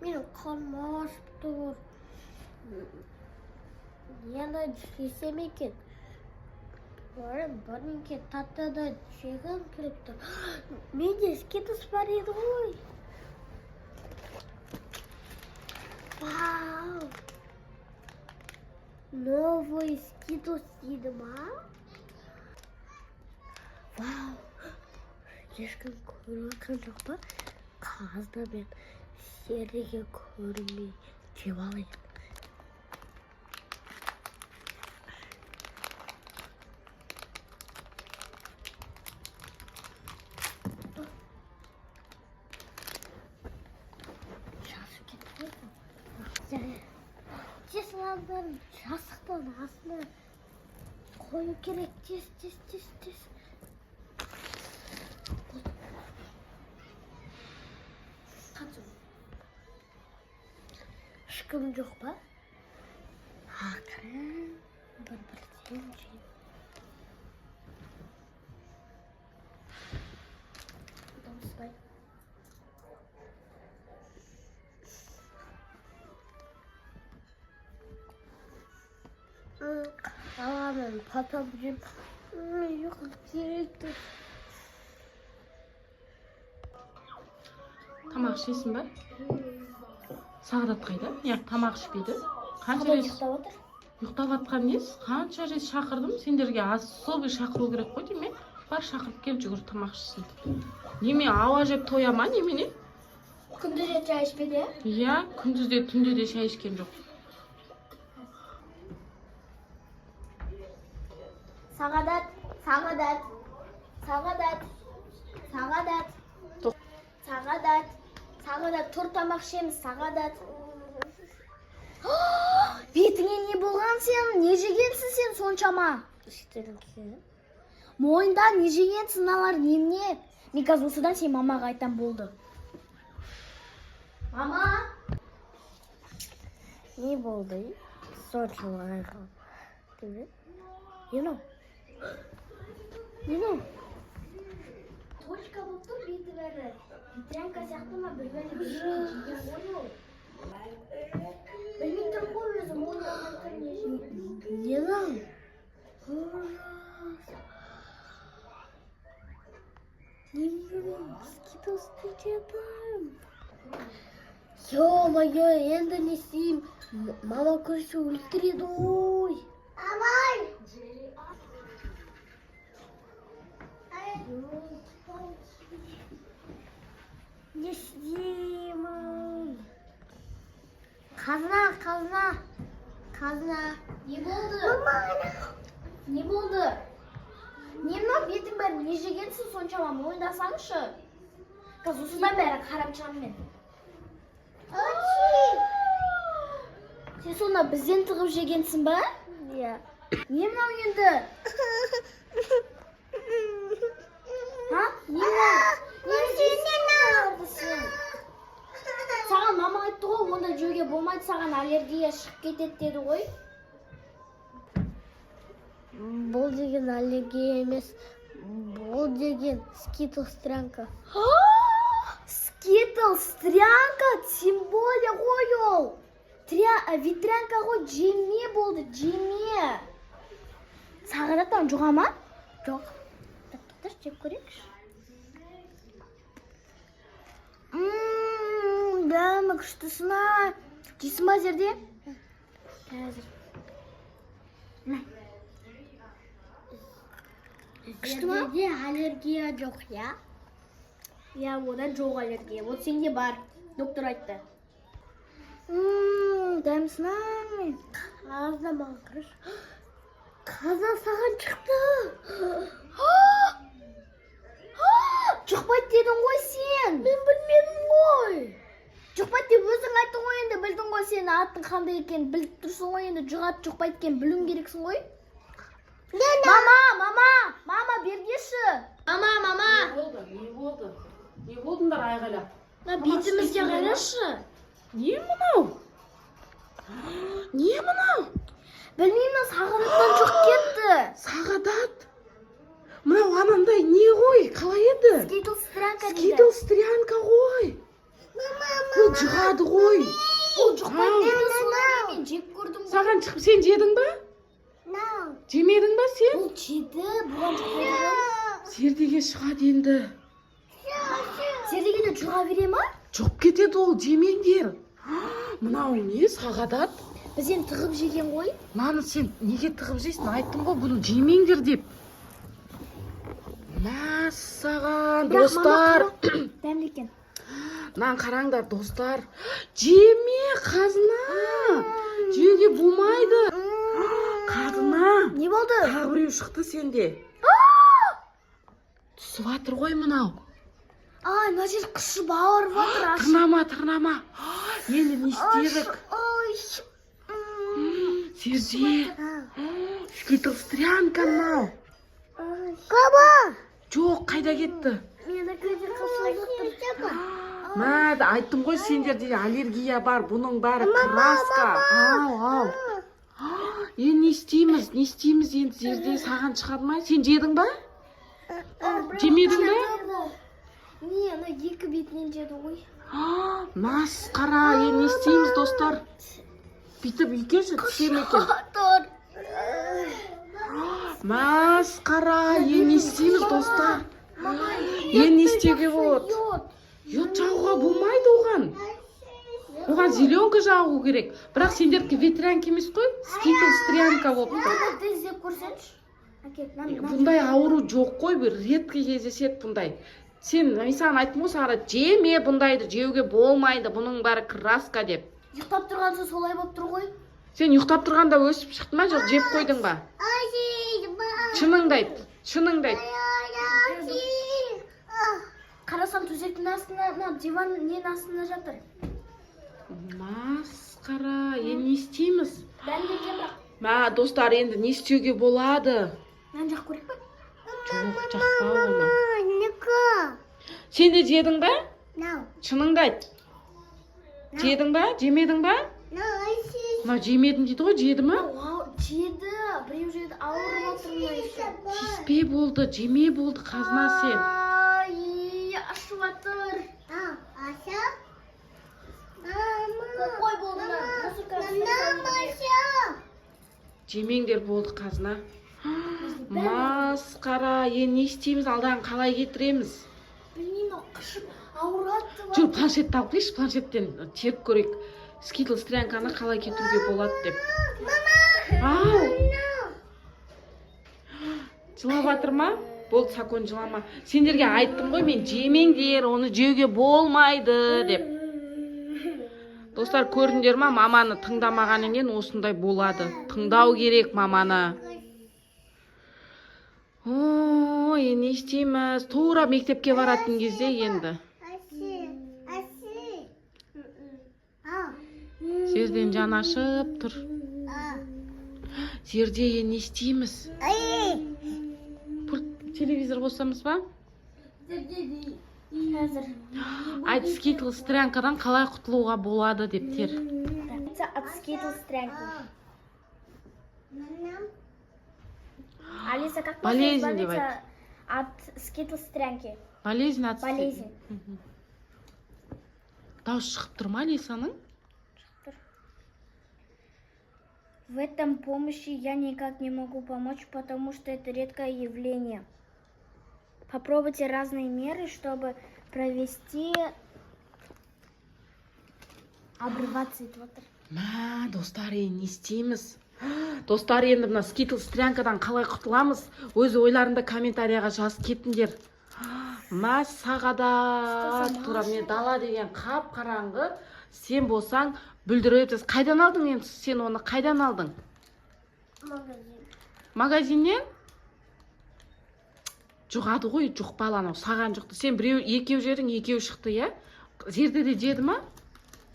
Менің қарным ашып тұр. Нені жесем екен? Бірдеңке тәтті да жегім келіп тұр. Менде Скитлс бар еді ғой. Вау! Новый Скитлс дейді ма? Вау! Ешкім көріп жатқан жоқ па? Қазір мен серіге көрінбей жеп алайын. Жазып кетті ғой. Тез мыналарын жастықтың астына қою керек. Тез, тез, тез, тез. Қату. Ешкім жоқ па? Ақырын бір бірден жеймін. Дауыспай. Қалғанын потом жеп, ұйқым келіп тұр. Тамақ ішесің ба? Сағадат қайда? Неғып тамақ ішпейді? Қанша Қалай рет ұйықтап отыр? Ұйықтап жатқан несі? Қанша рет шақырдым сендерге, особый шақыру керек қой деймін. Бар, шақырып кел, жүгір, тамақ ішсін. Неме, ауа жеп тоя ма, немене? Күндіз де шай ішпеді, иә? Иә, күндіз де, түнде де шай ішкен жоқ. Сағадат, Сағадат, Сағадат, Сағадат, Сағадат, Сағадат, тұр, тамақ ішеміз, Сағадат. Бетіңе не болған сен? Не жегенсің сен соншама? Іштеріңке. Мойында не жегенсің, мыналар немене? Мен қазір осыдан сен мамаға айтам болды. Мама! Не болды? Соншалық айқайлап. Деп. Не мынау? Не мынау? Точка болып тұр беті бәрі. Ветрянка сияқты ма, бір бәле бірдеңе жеген ғой ол. Білмей тұрмын ғой өзім, ойламай тұр не жегенін. Не мынау? Ужас! Немене, Скитлсты жедім. Ё-моё, енді не істеймін? Мама көрсе, өлтіреді ғой. Абай! Не істеймін? Қазына, қазына, қазына. Не болды? Не болды? Не мынау, бетің бәрі не жегенсің соншама, мойындасаңшы. Қазір осыдан бәрі қарап шығамын мен. Сен сонда бізден тығып жегенсің ба? Иә. Не мынау енді? А? Не мынау? Не жегенсің мыналарды сен? Саған мама айтты ғой, ондай жеуге болмайды, саған аллергия шығып кетеді деді ғой. Бұл деген аллергия емес. Бұл деген Скитлс трянка. Скитлс трянка, тем более ғой ол. Ветрянка ғой, жеме болды, жеме. Сағадаттан жұға ма? Жоқ. Так, тоқташы, жеп көрейікші. Дәмі күштісін ай. Жейсің ба, Зерде? Қазір. Мә. Күшті ма? Зердеде аллергия жоқ, иә? Иә, одан жоқ аллергия. Вот сенде бар. Доктор айтты. Дәмісін ай. Қазына, маған қарашы. Қазына саған шықты. Жұқпайды дедің ғой сен. Мен білмедім ғой. Жұқпайды деп өзің айттың ғой енді, білдің ғой сен аттың қандай екенін біліп тұрсың ғой енді, жұғады жұқпайды екенін білуің керексің ғой. Мама, мама, мама, бергеші. Мама, мама. Не болды? Не болды? Не болдыңдар айғайлап? Мына бетімізге қарашы. Не мынау? Не мынау? Білмеймін, Сағадаттан жұқ кетті. Сағадат, мынау анандай не ғой, қалай еді? Скитлс трянка дейді. Скитлс трянка ғой. Бұл Жұғады ғой. Бұл жұқпайды Ау. деді, солай мен жеп көрдім ғой. Саған шығып, сен жедің ба? Жемедің ба сен? Бұл жеді, бұған жұқпайды ғой. Зердеге шығады енді. Зердеге де жұға бере ма? Жұғып кетеді ол, жемеңдер. Мынау не, Сағадат? Біз енді тығып жеген ғой. Мынаны сен неге тығып жейсің? Айттым ғой, бұны жемеңдер деп. Мәссаған, Бірақ мама, достар. қара, дәмді екен. Мынаны қараңдар, достар. Жеме, Қазына. Жеуге болмайды. Қазына. Не болды? Тағы біреу шықты сенде. Түсіп жатыр ғой мынау. Ай, мына жер қышып ауырып жатыр. Аш. Тырнама, тырнама. Енді не істедік? Ай. Зерде. Скитлстрянка мынау. Жоқ, қайда кетті? Мені көзі қышып жатыр. Мә, айттым ғой, сендерде аллергия бар, бұның бәрі краска. Ау, ау. Енді не істейміз? Не істейміз енді, Зерде? Саған шығады ма? Сен жедің ба? Жемедің бе? Не, ана екі бетінен жеді ғой. Масқара, енді не істейміз, достар? Бүйтіп үйкеші түсе ме екен? Тұр. Масқара, енді не істейміз, достар? Енді не істеуге болады? Йод. Йод жағуға болмайды оған. Оған зеленка жағу керек. Бірақ сендердікі ветрянка емес қой, скитлстрянка болып тұр. Ты іздеп көрсеңші. Әкел, мынаны. Бұндай ауру жоқ қой, бір редко кездеседі бұндай. Сен, мен саған айттым ғой, Сағадат, жеме бұндайды, жеуге болмайды, бұның бәрі краска деп. Ұйықтап тұрған соң солай болып тұр ғой. Сен ұйықтап тұрғанда өсіп шықты ма, жоқ жеп қойдың ба? Шыныңды айт, шыныңды айт. Қарасам, төсектің астында, мына диван ненің астында жатыр. Масқара, енді не істейміз? Дәмді екен бірақ. Мә, достар, енді не істеуге болады? Мынаны жағып көрейік па? Жоқ, жақпа оны. Сен де жедің ба? Шыныңды айт. Жедің ба? Жемедің ба? Мынау жемедім дейді ғой, жеді ма? Вау, жеді, біреу жеді, ауырып отыр мына еще. Тиіспе болды, жеме болды, Қазына, сен. Ай, ашып жатыр. Қой, болды мына. Мусорка. Жемеңдер болды, Қазына. Масқара, енді не істейміз, алдан қалай кетіреміз? Білмеймін, қышып ауырады. Жүр, планшетті алып келші, планшеттен теріп көрейік. Скитлстрянканы қалай кетіруге болады деп. Ау! Жылап жатыр ма? Болды, Сакон, жылама. Сендерге айттым ғой мен, жемеңдер, оны жеуге болмайды деп. Достар, көрдіңдер ма, маманы тыңдамағаннан кейін осындай болады. Тыңдау керек маманы. О, енді не істейміз? Тура мектепке баратын кезде енді. Зерден жан ашып тұр. Зерде, енді не істейміз? Пульт, телевизор қосамыз ба? Қазір. Айт, скитлстрянкадан қалай құтылуға болады деп тер. От скитлстрянки. Алиса, как можно Болезнь деп избавиться от скитлстрянки? Болезнь от Болезнь. Дауыс шығып тұр ма Алисаның? В этом помощи я никак не могу помочь, потому что это редкое явление. Попробуйте разные меры, чтобы провести обрываться етіп отыр. Мә, достар, енді не істейміз? Достар, енді мына скитлстрянкадан қалай құтыламыз? Өз ойларыңды комментарияға жазып кетіңдер. Мә, Сағадат, тура міне дала деген қап қараңғы, сен болсаң бүлдіріп жатсың. Қайдан алдың енді, сен оны қайдан алдың? Магазиннен? Жұғады ғой, жұқпалы анау, саған жұқты. Сен біреу, екеу жедің, екеу шықты, иә? Зерде де жеді ма?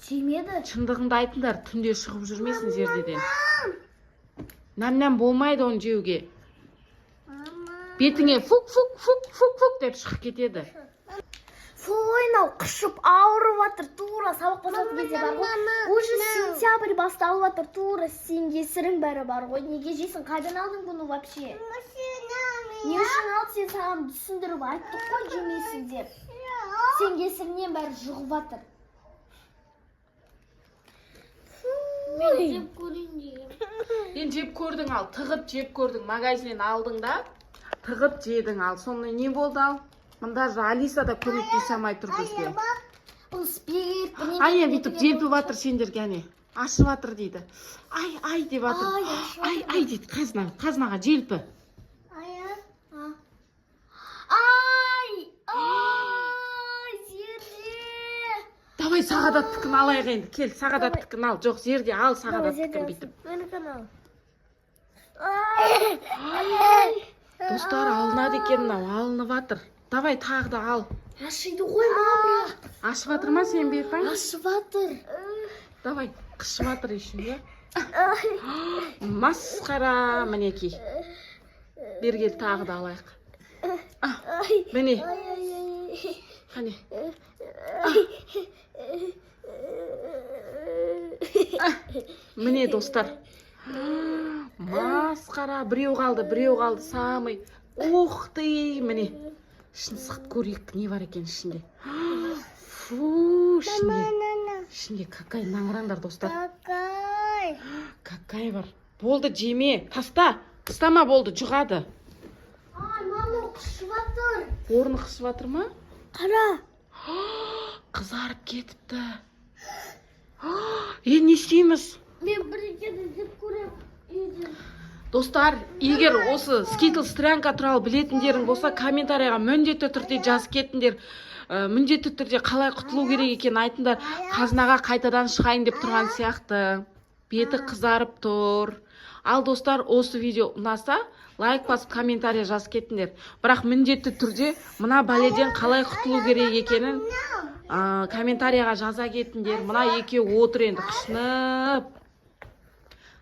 Жемеді. Шындығыңды айтыңдар, түнде шығып жүрмесін Зердеден. Нәм нәм болмайды оны жеуге. Бетіңе фук фук фук фук фук деп шығып кетеді. Фой, мынау қышып ауырып жатыр. Тура сабақ басталатын кезде бар ғой. Уже сентябрь басталып жатыр. Тура сен кесірің бәрі бар ғой. Неге жейсің? Қайдан алдың бұны вообще? Не үшін алды? Сен, саған түсіндіріп айттық қой жемейсің деп. Сен кесірінен бәрі жұғып жатыр. Мен жеп көрейін дегенмін. Енді жеп көрдің, ал тығып жеп көрдің, магазиннен алдың да, тығып жедің, ал сонымен не болды? Ал мында же Алиса да көмектесе алмай тұр бізге. Бұл спирт бірдеңе. Ай, бүйтіп желпіп жатыр сендерге, әне, ашып жатыр дейді. Ай, ай деп жатыр. Ай, ашып. Ай, ай дейді. Қазына, қазынаға желпі. Ая. Ай, ай, Зерде. Давай, Сағадаттікін алайық енді. Кел, Сағадаттікін ал. Жоқ, Зерде, ал Сағадаттікін бүйтіп. Менікін ал. Достар, алынады екен мынау, алынып жатыр. Давай, тағы да ал. Ашиды ғой, мама, бірақ. Ашып жатыр ма сен бетің? Ашып жатыр. Давай, қышып жатыр еще, иә. Масқара, мінекей. Бері кел, тағы да алайық. А, міне. Ай, ай, ай. Қане. А, міне, достар, масқара, біреу қалды, біреу қалды, самый. Ух ты, міне, ішін сығып көрейік, не бар екен ішінде. Фу, ішінде, ішінде какай. Мынаны достар. Какай. Какай бар. Болды, жеме, таста, тастама, болды, жұғады. Ай, мама, қышып жатыр. Орны қышып жатыр ма? Қара. Қызарып кетіпті. Енді не істейміз? Мен бірдеңені жеп көремін үйден. Достар, егер осы Скитлс трянка туралы білетіндерің болса, комментарийға міндетті түрде жазып кетіңдер. Міндетті түрде қалай құтылу керек екенін айтыңдар. Қазынаға қайтадан шығайын деп тұрған сияқты, беті қызарып тұр. Ал, достар, осы видео ұнаса, лайк басып, комментарий жазып кетіңдер. Бірақ міндетті түрде мына бәледен қалай құтылу керек екенін комментарийға жаза кетіңдер. Мына екеуі отыр енді қышынып.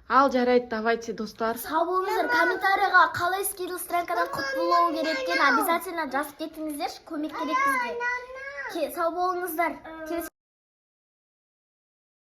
Ал жарайды, давайте, достар. Сау болыңыздар. Комментарийға қалай Скитлс трянкадан құтылу керек екенін обязательно жазып кетіңіздерші. Көмек керек бізге. Сау болыңыздар. Келесі